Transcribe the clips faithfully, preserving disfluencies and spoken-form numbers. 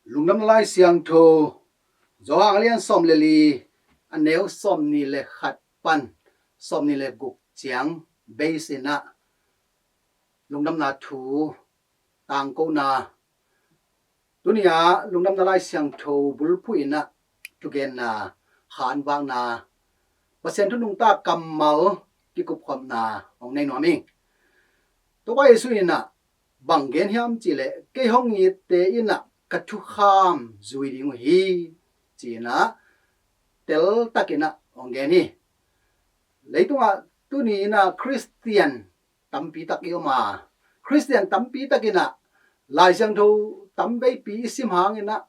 Lungdamna Lai Siangtho Johan a lian sawm le li, a neu sawmnih le khat pan sawmnih le guk ciang base in ah lungdamna thu tangkona, tuni-a lungdamna Lai Siangtho bulphuh in ah thugenna, khanvakna, Pasian thu nungta kammal kikupkhopna hong nei nuam ing. Topa Jesu in ah bang gen hiam cih leh, kei hong itte in ah ka thukham zui ding uh hi, ci-in ah teltak in ah hong gen hi. Leitungah tuni in ah Khristian tampi tak i om a, Khristian tampi tak in ah Lai Siangtho tamveipi i sim hang in ah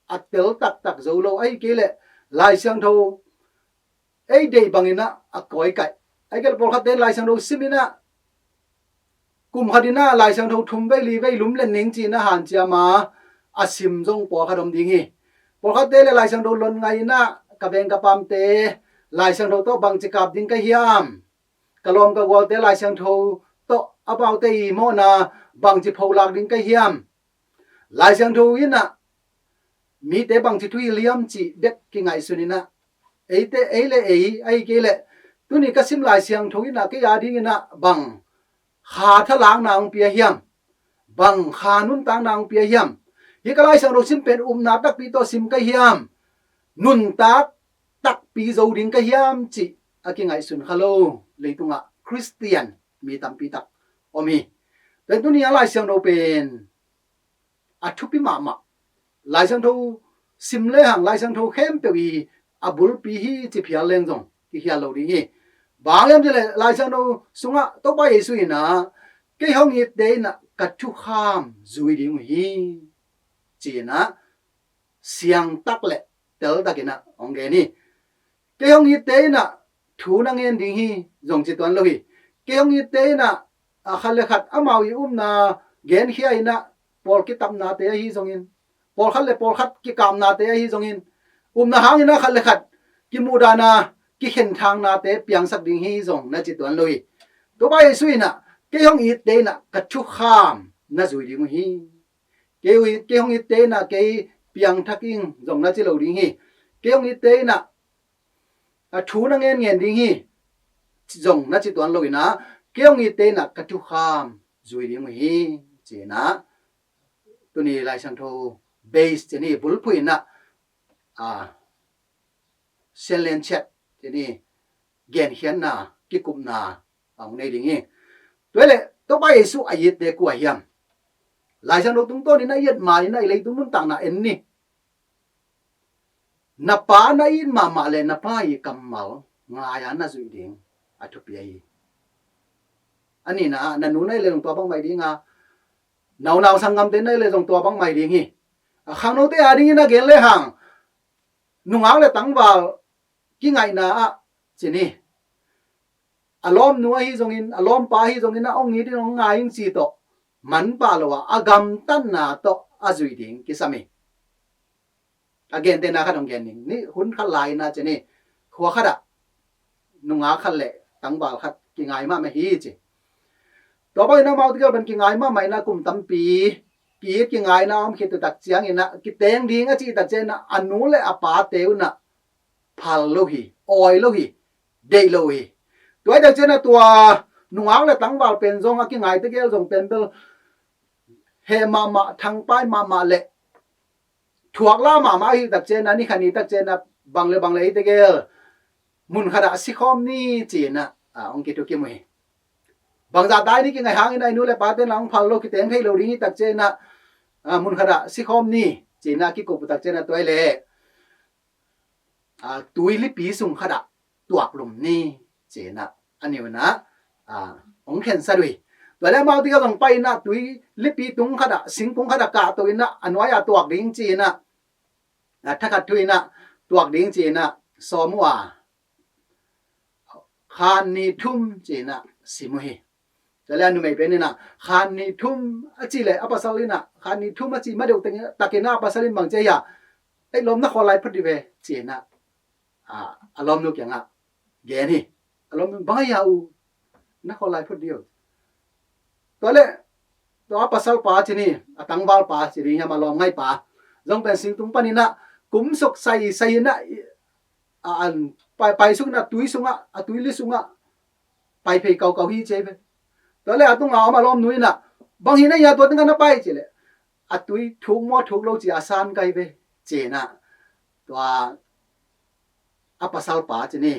a tel taktak zo lo, ahih kei leh Lai Siangtho ei deih bangin ah a kawikaih. Ahih kei leh pawlkhatte in Lai Siangtho sim in ah kum khat in ah Lai Siangtho thum vei li vei lum len ning ci-in ah hanciam a, a sim zong pawlkhat om ding hi. Pawlkhatte le Lai Siangtho lon ngai in ah, ka veng ka pamte Lai Siangtho tawh bangci kap ding ka hiam, ka lawm ka gualte Lai Siangtho tawh amaute i mawhna bangci pholak ding ka hiam, Lai Siangtho in ah mite bangci thuhilh hiam cih bek kingaihsun in ah, eite, ei le ei, ahih kei leh tuni ka sim Lai Siangtho in ah kei a ding in ah bang kha thalakna hong pia hiam, bang kha nuntakna hong pia hiam, hih ka Lai Siangtho sim pen upna takpi tawh sim ka hiam, nuntak takpi zo ding ka hiam cih a kingaihsun kha lo leitungah Khristian mi tampi tak om hi. Tua tuni-a Lai Siangtho pen a thupi mahmah. Lai Siangtho sim lehang Lai Siangtho khempeuh i a bulpi hi ci phial leng zong kikhial lo ding hi. Bang hiam cih leh Lai Siangtho sungah Topa Jesu in ah, kei hong itte in ah ka thukham zui ding uh hi, ci-in ah siangtak le teltak in ah hong gen hi. Kei hong itte in ah thu na ngen ding hi zong ci tuan lo hi. Kei hong itte in ah, a, khat le khat amau i upna genkhia in ah, pawl kitapnate ahi zongin, pawlkhat le pawlkhat kikapnate ahi zongin, upna hang in ah khat le khat kimuhdahna, kikhenthaknate piangsak ding hi zong na ci tuan lo hi. Topa Jesu in ah, kei hong itte in ah ka thukham na zui ding uh hi. Kei, kei hong itte in ah kei piangthak ing zong na ci lo ding hi. Kei hong itte in ah a thu na ngen ngen ding hi zong na ci tuan lo in ah, kei hong itte in ah ka thukham zui ding uh hi, ci-in ah tuni Lai Siangtho base ci ni, bulphuh in ah, a, sianlen ciat ci ni, genkhiatna, kikupna a hong nei ding hi. Tua leh Topa Jesu a itte kua hiam? Lai Siangtho tungtawn in a i et ma in ah i leitung nuntakna en ni. Na pa na it mahmah le na pa i kammal ngai-a na zuih ding a thupi ahi. A nihna, na nu na i le zong tua bang mai ding a, na unau sanggamte na i le zong tua bang mai ding hi. A khangnote a dingin a gen lehang, nungak le tangval kingaihna ah ci ni, a lawmnu ahi zongin, a lawmpa ahi zongin, a hong it in hong ngai ing ci tawh manpah lo a, a gamtatna tawh a zuih ding kisam hi. A gentehna khat hong gen ning ni, hun khat lai-in ah ci ni, khua khat ah nungak khat le tangval khat kingai mahmah hi ci. Tua bangin amau tegel pen kingai mahmah in ah kum tampi ki-it kingaina om khit uh tak ciangin ah, kiteng ding a cih tak ciangin ah, a nu le a pate un ah phal lo hi, awi lo hi, deih lo hi. Tua hi tak ciangin ah tua nungak le tangval pen zong a kingai tegel zong pen bel heh mahmah, thangpai mahmah le thuakla mahmah ahi tak ciangin ah, ni khat ni tak ciangin ah, bang le bang le hi tegel mun khat ah sikhawm ni ci-in ah, a, hong kithukim uh hi. Bangzah dai ni kingaih hangin ah i nu le pate in ah hong phal lo, kiteng thei lo ding hi tak ciangin ah, a, mun khat ah sikhawm ni ci-in ah kikup uh tak ciangin ah, tua hi leh, a, tui lipi sung khat ah tuaklum ni ci-in ah, a niu in ah, a, hong khensat uh hi. Tua leh amau tegel zong pai in ah tui lipi tung khat ah, singkung khat ah kahto in ah, a nuai ah tuak ding ci-in ah, a, thakhat thu in ah tuak ding ci-in ah sawm uh a, khan ni thum ci-in ah sim uh hi. Tua leh a numei pen in ah khan ni thum a cih leh, a pasal in ah khan ni thum a cih ma deuh takin ah, a pasal in bang ci hiam? Ei, lawm, na khawl lai phot dih ve ci-in ah, a, a lawmnu kiangah gen hi. A lawmnu, bang a hia uh, na khawl lai phot dih uh. Tua leh tua a pasalpa ci ni, a tangvalpa ci ding hiam, a lawmngaipa, zong pen singtung panin ah kumsuk sai sai in ah, a, an pai, pai sungin ah, tui sungah, a tuili sungah pai phei kaukau hi ci ei ve. Tua leh a tungah om a lawmnu in ah, bang hi na hia tua tengah na pai ci leh, a tui thuk maw thuk lo ci a san kai ve ci in ah, tua a pasalpa ci ni,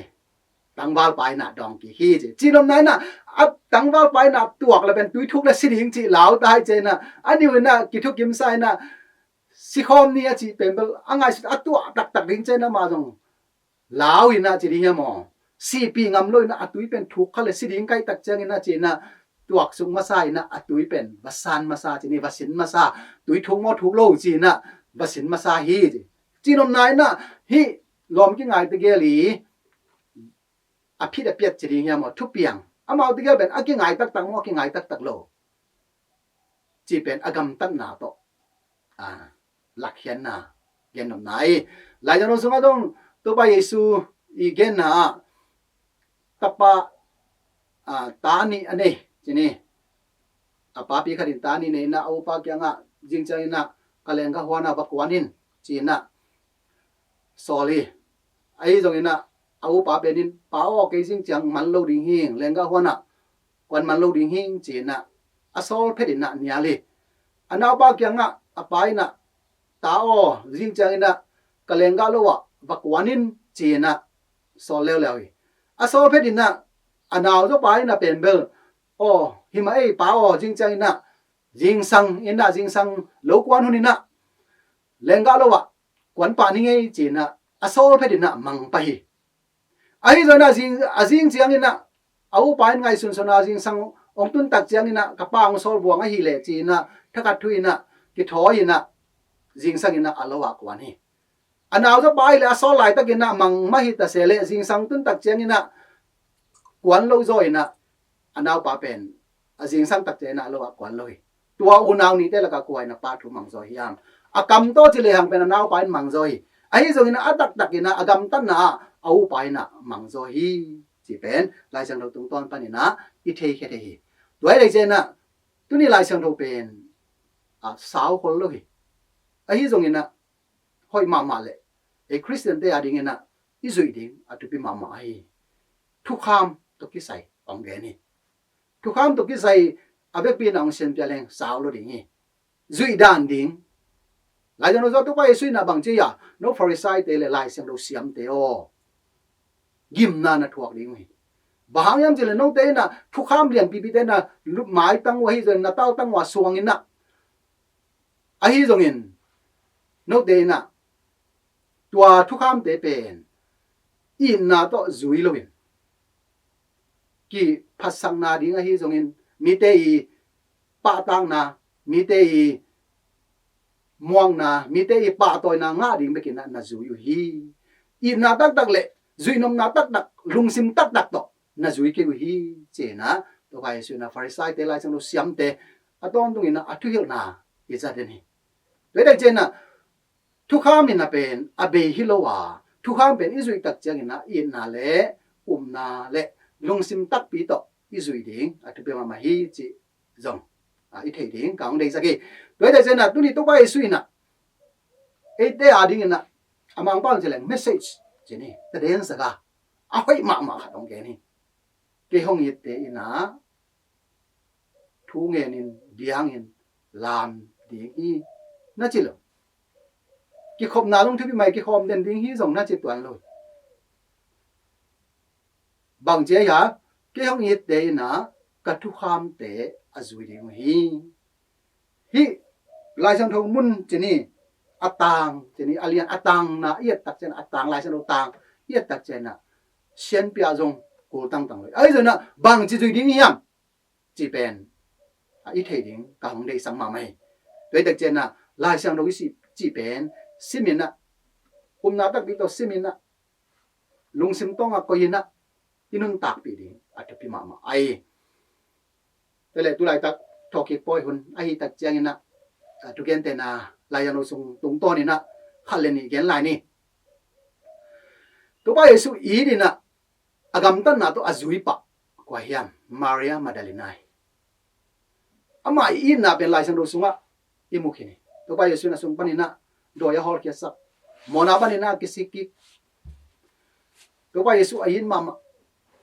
tangvalpa in ah dawng kik hi ci. Cinopna in ah, a tangvalpa in ah tuak leh pen tui thuk leh si ding ci lau ta hi ci in ah, a niu in ah kithukim sa in ah, sikhawm ni a cih pen bel a ngaihsut a tuah taktak ding ci in ah, amah zong lau in ah ci ding hiam aw? Sihpih ngam lo in ah a tui pen thuk kha leh si ding kai tak ciangin ah ci in ah, tuak suk masa in ah a tui pen va san masa ci ni, va sin masa, tui thuk maw thuk lo ci in ah va sin masa hi ci. Cinopna in ah hih lawm kingaite gel i a phit a piat ci ding hiam aw, thupiang, amaute gel pen a kingai taktak maw, a kingai taktak lo ci pen a gamtatna tawh, a, lakkhiatna gennopna hi. Lai Siangtho sungah zong Topa Jesu i genna ah, tapa, a, ta nih a nei ci ni. A papi khat in ta nih nei in ah, a upa kiangah, zing ciangin ah ka lenggah huan ah va kuan in ci in ah sawl hi. Ahi zongin ah a upa pen in, pa aw, kei zing ciang man lo ding hi, lenggah huan ah kuan man lo ding hi ci in ah a sawl phet in ah nial hi. A naupa kiangah a pa in ah, ta aw, zing ciangin ah ka lenggah lo ah va kuan in ci in ah sawl leuleu hi. A sawl phet in ah a naupa in ah pen bel, aw, hi mah ei pa aw, zing ciangin ah zingsang in ah, zingsang lo kuan hun in ah lenggah lo ah kuan pah ni ngei ci in ah a sawl phet in ah mang pah hi. Ahi zongin ah zing, a zing ciangin ah a upa in ngaihsunsun a, zingsang hong tun tak ciangin ah ka pa hong sawl buang ahih leh ci in ah thakhat thu in ah kithawi in ah zingsang in ah a lo ah kuan hi. A naupa ahih leh a sawl laitakin ah mang mah hi ta se leh, zingsang tun tak ciangin ah kuan lo zaw in ah a naupa pen a zingsang tak ciangin ah a lo ah kuan lo hi. Tua unau nihte lakah kua in ah pa thu mang zaw hiam? A kam tawh ci lehang pen a naupa in mang zaw hi. Ahi zongin ah a taktakin ah a gamtatna ah a upa in ah mang zaw hi ci pen Lai Siangtho tungtawn panin ah i theikhia thei hi. Tua hi leh ci in ah tuni Lai Siangtho pen, a, sau khol lo hi. Ahi zongin ah hoih mahmah leh ei Khristiante a dingin ah i zuih ding a thupi mahmah ahi. Thukham tawh kisai hong gen hi. Thukham tawh kisai a vekpi in ah hong sianpia leng sau lo ding hi. Zuih dan ding. Lai Siangtho sungah Topa Jesu in ah bang ci hiam? No Pharisaite leh Lai Siangtho siamte aw, gimna na thuak ding uh hi. Bang hang hiam ci leh note in ah thukham lianpipite na lup maitang uh ahi zongin, na taltang uh a suang in ah, ahi zongin note in ah tua thukhamte pen itna tawh zui lo in, kiphatsakna ding ahi zongin, mite i pahtakna, mite i muakna, mite i pahtawina ngah ding bekin ah na zui uh hi. Itna taktak leh zuihnopna taktak, lungsim taktak tawh na zui kei uh hi ci in ah Topa Jesu in ah Pharisaite, Lai Siangtho siamte a tawntungin ah a thuhilhna i zat den hi. Tua hi tak ci in ah thukham in ah pen a bei hi lo a, thukham pen i zuih tak ciangin ah itna leh upna leh lungsim takpi tawh i zuih ding a thupi mahmah hi cih zong, a, i theih ding ka hong deihsak hi. Tua hi tak ci in ah tuni Topa Jesu in ah eite a dingin ah a Mangpau in ci leng message ci ni, taden saga a hoih mahmah khat hong gen hi. Kei hong itte in ah thu ngenin, diangin, lam ding hi na ci lo. Kikhopna zong thupi mai, kikhawm den ding hi zong na ci tuan lo. Bang ci hiam? Kei hong itte in ah ka thukhamte a zui ding uh hi. Hih Lai Siangtho mun ci ni, a tang ci ni, a lian, a tangna i et tak ciang, a tang, Lai Siangtho tang i et tak ciang ah sianpia zong kul tangtang lo hi. Ahi zongin ah bang ci zui ding hiam cih pen, a, i theih ding ka hong deihsak mahmah hi. Tua hi tak ciang ah Lai Siangtho i cih pen sim in ah, upna takpi tawh sim in ah, lungsim tawngah koih in ah i nuntakpih ding a thupi mahmah ahi. Tua leh tulaitak thawhkik pawi hun ahi tak ciangin ah, a, thugentehna Lai Siangtho sung tungtawn in ah khat leh nih gen lai ni. Topa Jesu it in ah a gamtatna tawh a zui pah kua hiam? Maria Magdalena hi. Amah i itna pen Lai Siangtho sungah i mu khin hi. Topa Jesu in a sung panin ah dawi a hawlkhiatsak, mawhna panin a kisik kik. Topa Jesu a it mahmah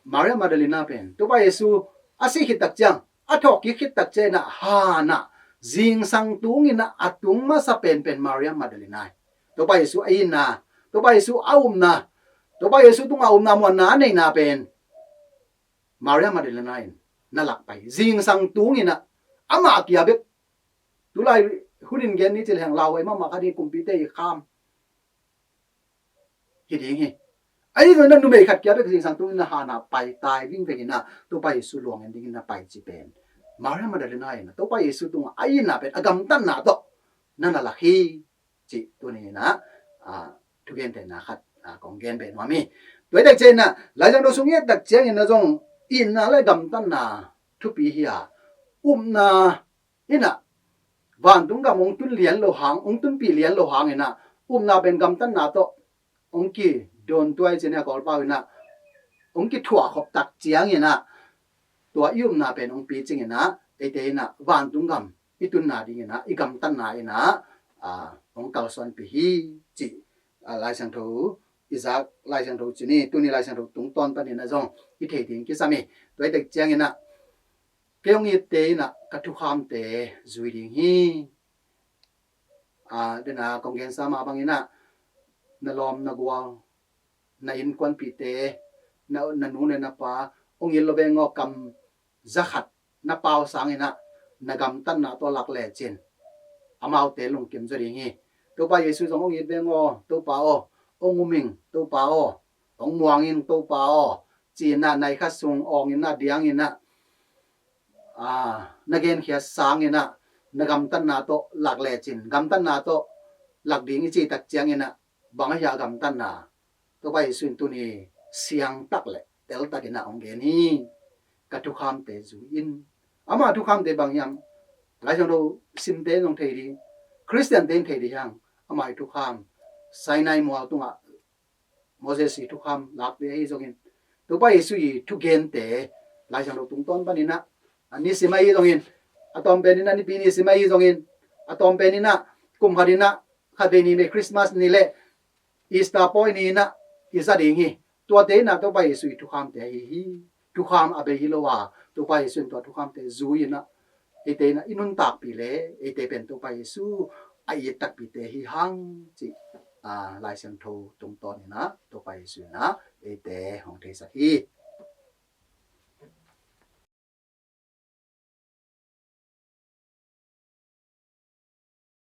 Maria Magdalena pen Topa Jesu a sih khit tak ciang, a thawh kik khit tak ciang in ah han ah zingsang tung in ah a tung masa penpen Maria Magdalena hi. Topa Jesu a itna, Topa Jesu a upna, Topa Jesu tungah upna muanna a neihna pen Maria Magdalena in na lak pai. Zingsang tung in ah amah kia bek, tulai hun in gen ni ci leng lauhuai mahmah kha ding, kumpite i kham hi ding hi. Ahi zongin ah numei khat kia bek zingsang tung in ah han ah pai tai vingveng in ah Topa Jesu luang en dingin na pai ci pen Maria Magdalena in ah Topa Jesu tungah a itna pen a gamtatna tawh na na lak hi. Cih tuni in ah, ah, thugentehna khat, ah, kong gen beh nuam hi. Tua hi tak ciang in ah Lai Siangtho sung i et tak ciangin ah zong itna le gamtatna thupi hi a, upna in ah vantung gam hong tun lian lo hang, hong tunpih lian lo hang in ah upna pen gamtatna tawh hong kidawn tuai ci-in ah Kawlpau in ah hong kithuah khop tak ciangin ah tua i upna pen hong picing in ah eite in ah vantung gam i tunna dingin ah i gamtatna in ah, ah, hong kalsuanpih hi cih, ah, Lai Siangtho i zak Lai Siangtho ci ni. Tuni Lai Siangtho tungtawn panin ah zong i thei ding kisam hi. Tua hi tak ciangin ah kei hong itte in ah ka thukhamte zui ding hi. Ah, den a kong gensa mah bangin ah na lawm na gual, na innkuanpihte, na, na nu le na pa hong it lo veng aw, kam za khat na pau sangin ah na gamtatna tawh lak lecin amaute lungkim zaw ding hi. Topa Jesu zong hong it veng aw Topa aw, hong um ing Topa aw, hong muang ing Topa aw, ci-in ah nai khat sung awng in ah diang in ah, ah, na genkhia sangin ah na gamtatna tawh lak lecin, gamtatna tawh lak ding i cih tak ciangin ah bang ahi a gamtatna? Topa Jesu in tuni siangtak le teltak in ah hong gen hi. Ka thukhamte zui in. Ama thukhamte bang hiam? Lai Siangtho simte in zong thei ding, Khristiante in thei ding hi hang. Ama i thukham, Sinai mual tungah Moses i thukham lakte ahi zongin, Topa Jesu i thugente Lai Siangtho tungtawn panin ah, a nisim ahi zongin, a tawm pen in ah nipi nisim ahi zongin, a tawm pen in ah kum khat in ah khatvei ni, Christmas ni le Easter pawi ni in ah i za ding hi. Tuate in ah Topa Jesu i thukhamte ahi hi. Thukham a bei hi lo a, Topa Jesu in tua thukhamte zui in ah eite in ah i nuntakpih le eite pen Topa Jesu a it takpite hi hang cih, ah, Lai Siangtho tungtawn in ah Topa Jesu in ah eite hong theisak hi.